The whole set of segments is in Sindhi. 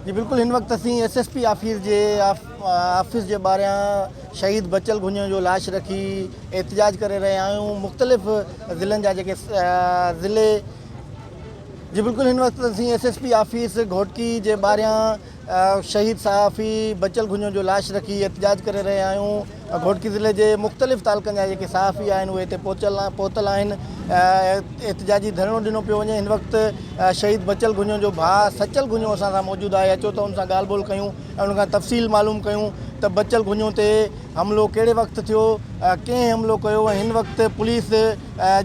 جي بلڪل هن وقت اسين ايس ايس پي آفيس جي آفيس جي ٻاهريان شهيد بچل گهنڃو جو لاش رکي احتجاج ڪري رهيا آهيون مختلف ضلعن جا جيڪي ضلعي جي بلڪل هن وقت اسين S S P office Ghotki جي ٻاهريان شهيد صحافي بچل گهنڃو جو لاش رکي احتجاج ڪري رهيا آهيون گهوٽڪي ضلعي جي مختلف تعلقن جا جيڪي صحافي آهن اهي هتي پهچل پهتل آهن احتجاجي ڌرڻو ڏنو پيو وڃي هن وقت شهيد بچل گهنڃو جو ڀاء سچل گهنڃو اسان سان موجود آهي اچو ته ان سان ڳالهه ٻولهه ڪيون ۽ ان کان تفصيل معلوم ڪيون ته بچل گهنڃو تي حملو ڪهڙي وقت ٿيو ڪنهن حملو ڪيو ۽ هن وقت پوليس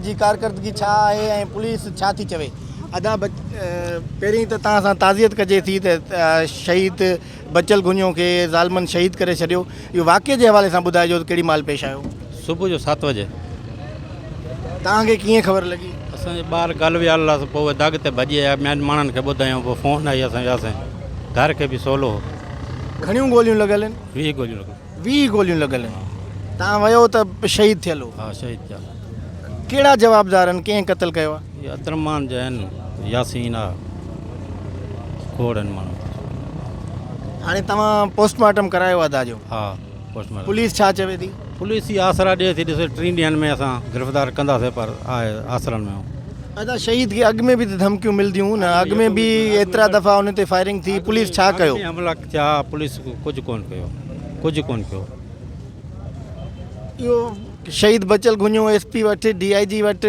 جي ڪارڪردگي ڇا آهي ۽ پوليس ڇا ٿي چوي. ادا پهرين ته توهان سان تعزيت ڪجي ٿي ته شهيد بچل گهنڃو کي ظالمن شهيد ڪري ڇڏيو اهو واقعي جي حوالي سان ٻڌائجو ته ڪهڙي مهل پيش آيو. صبح جو سات وڄي. توهان کي ڪيئن خبر لڳي؟ اسان جي ٻار گل ويا لاس پوء اهي دڳ تي ڀڄي آيا ميان ماڻهن کي ٻڌايائون پوء فون آئي اسان وياسين گهر کي به سولو هو. گهڻيون گوليون لڳل آهن؟ 20 گوليون لڳل. 20 گوليون لڳل آهن. توهان ويو ته شهيد ٿيل هو. ها شهيد ٿيل. ڪهڙا جوابدار آهن ڪنهن قتل ڪيو آهي؟ اهي عبدالرحمان جا آهن ياسين آ کوڙ آهن ماڻهو. هاڻي توهان پوسٽ مارٽم ڪرايو آهي ادا جو؟ ها پوسٽ مارٽم. پوليس ڇا چوي ٿي؟ پوليس ئي آسرا ڏئي ٿي ڏسو ٽن ڏينهن ۾ اسان گرفتار ڪنداسين پر آهي آسرن ۾ ادا شهيد کي اڳ ۾ به ته ڌمڪيون ملديون نه اڳ ۾ به ايترا دفعا ان تي فائرنگ ٿي پوليس ڇا ڪيو؟ حملا ٿيا پوليس ڪجهه ڪون ڪيو ڪجهه ڪون ڪيو. اهو شهيد بچل گهنڃو ايس پي وٽ ڊي I جي وٽ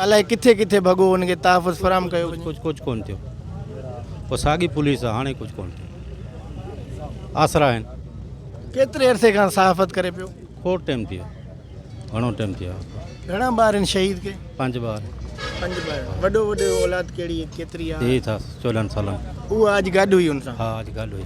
الائي ڪٿي ڪٿي ڀڳو ان کي تحفظ فراهم ڪيو وڃي. ڪجهه ڪجهه ڪون ٿيو پوء ساڳي پوليس آ هاڻي ڪجهه ڪون ٿيو آسرا آهن. ڪيتري عرصي کان صحافت ڪري پيو؟ کوڙ ٽيم ٿي ويو گهڻو ٽيم ٿي ويو. گهڻا ٻار آهن شهيد کي؟ پنج ٻار. پنج ٻار وڏو وڏو اولاد ڪهڙي ڪيتري آ؟ ڌيء اٿس 14 سالن. اها اڄ گڏ هئي ان سان؟ ها اڄ گڏ هئي.